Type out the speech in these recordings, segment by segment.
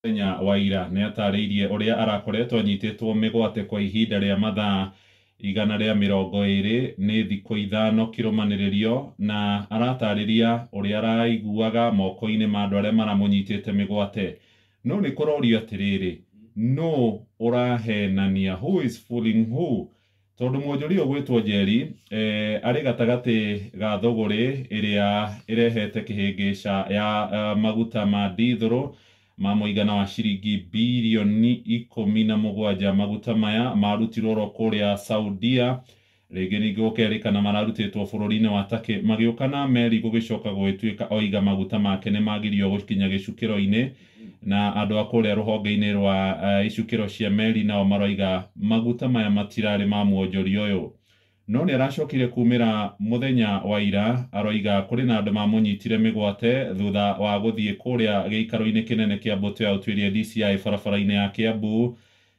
Mũthenya wa ira nĩ atarĩirie ũrĩa arakoretwo anyitĩtwo mĩgwate kwa ihinda rĩa mathaa 120 nĩ thikũ 5 kĩrũmanĩrĩrio, na aratarĩria ũrĩa araiguaga moko-inĩ ma andũ arĩa maramũnyitĩte mĩgwate. No nĩ kũrorio atĩrĩrĩ, no ũrahenania, who is fooling who? Tondũ mwonjoria ũgwĩtwo Njeri arĩ gatagatĩ ga thũgũrĩ ĩrĩa ĩrehete kĩhĩngĩca ya maguta ma dithũrũ ma mũigana wa ciringi birioni 17. Maguta maya marutirwo oro kũrĩa Saudia, rĩngĩ ningĩ gũkerĩkana mararutĩtwo bũrũri-inĩ wa Turkey, magĩũka na meri gũgĩcoka gũgĩtuĩka oiga maguta make nĩ magirio gũkinya gĩcukĩro-inĩ, na andũ a kũrĩa rũhonge-inĩ rwa icukĩro cia meri nao maroiga maguta maya matirarĩ ma mwonjoria ũyũ. No nĩ aracokire kumĩra mũthenya wa ira, aroiga kũrĩ na andũ mamũnyitire mĩgwate thutha wa gũthiĩ kũrĩa gĩikaro-inĩ kĩnene kĩa mbũtũ ya ũtuĩria DCI barabara-inĩ ya Kiambu,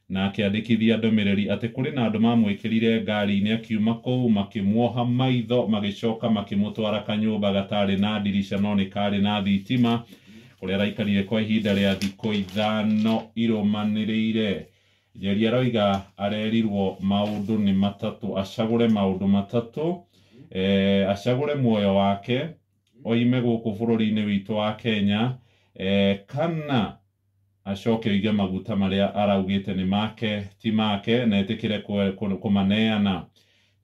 na akĩandĩkithia ndũmĩrĩri atĩ kũrĩ na andũ mamwĩkĩrire ngari-inĩ akiuma kũu, makĩmuoha maitho, magĩcoka makĩmũtwara kanyũmba gatarĩ na ndirica no nĩ karĩ na thitima, kũrĩa araikarire kwa ihinda rĩa thikũ 5 irũmanĩrĩire. Njeri aroiga arerirwo maũndũ nĩ matatũ, acagũre maũndũ matatũ, acagũre muoyo wake oime gũkũ bũrũri-inĩ witũ wa Kenya, kana acoke oige maguta marĩa araugĩte nĩ make ti make na etĩkĩre kũmaneana.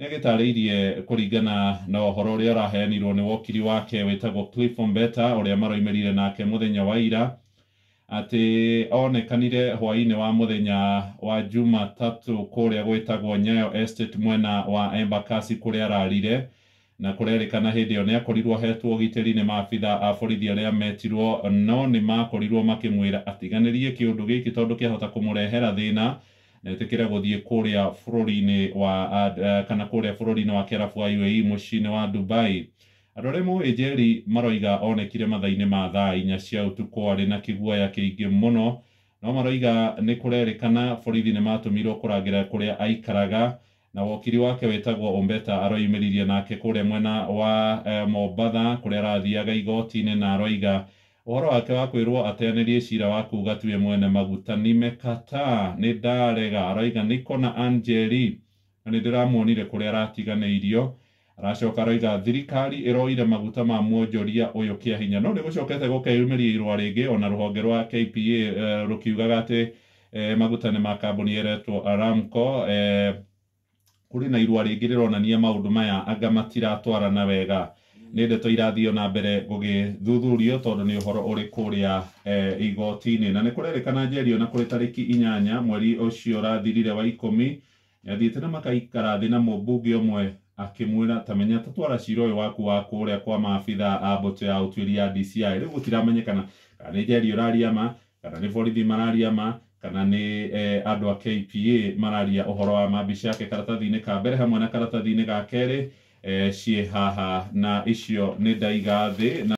Nĩ agĩtarĩirie kũringana na ũhoro ũrĩa ũraheanirwo nĩ wokiri wake wĩtagwo Cliff Ombeta, ũrĩa maroimĩrire nake mũthenya wa ira, atĩ onekanire hwaĩ-inĩ wa mũthenya wa Jumatatũ kũrĩa gwĩtagwo Nyayo Estate mwena wa Embakasi kũrĩa ararire, na kũrerĩkana hĩndĩ ĩyo nĩ akorirwo ahetwo ũgitĩri nĩ maabitha a borithi arĩa metirwo, no nĩ makorirwo makĩmwĩra atiganĩrie kĩũndũ gĩkĩ tondũ kĩahota kũmũrehera thĩna, na etĩkĩre gũthiĩ kũrĩa bũrũri-inĩ wa kana kũrĩa bũrũri-inĩ wa Kĩarabu wa UAE mũciĩ-inĩ wa Dubai. Andũ arĩa moĩ Njeri maroiga onekire mathaa-inĩ ma thaa 4 cia ũtukũ arĩ na kĩguoya kĩingĩ mũno, no maroiga nĩ kũrerĩkana borithi nĩ matũmirwo kũrangĩra kũrĩa aikaraga, na wokiri wake wĩtagwo Ombeta aroimĩririe nake kũrĩa mwena wa Mombatha kũrĩa arathiaga igoti-inĩ, na aroiga ũhoro wake wa kwĩrwo ateanĩrie cira wa kuga tiwe mwene maguta nimekataa, nĩ ndarega. Aroiga niko na Ann Njeri na nĩ ndĩramuonire kũrĩa aratiganĩirio. Aracoka aroiga thirikari ĩroire maguta ma mwonjoria ũyũ kĩa hinya. No nĩ gũcokete gũkeyumĩria irũa rĩngĩ ona rũhonge rwa KPA rũkiugaga atĩ maguta nĩ ma kambuni ĩretwo Aramco. Kũrĩ na irũa rĩngĩ rĩronania maũndũ maya anga matiratwarana wega. Nĩ ndeto irathiĩ na mbere gũgĩthuthurio tondũ nĩ ũhoro ũrĩ kũrĩa igoti-inĩ. Na nĩ kũrerĩkana Njeri ona kũrĩ tarĩki 8 mweri ũcio ũrathirire wa 10 nĩathiĩte na makaikara thĩ na mũmbunge ũmwe akĩmwĩra ta menya tatwara cira ũyũ waku wa kũrĩa kwa maabitha a mbũtũ ya ũtuĩria ya DCI. Rĩu gũtiramenyekana kana nĩ Njeri ũraria ma, kana nĩ borithi mararia ma, kana nĩ andũ a KPA mararia ũhoro wa ma. Mbica yake karatathi-inĩ ka mbere hamwe na karatathi-inĩ ga kerĩ ciĩ haha, na icio nĩ ndaiga thĩ na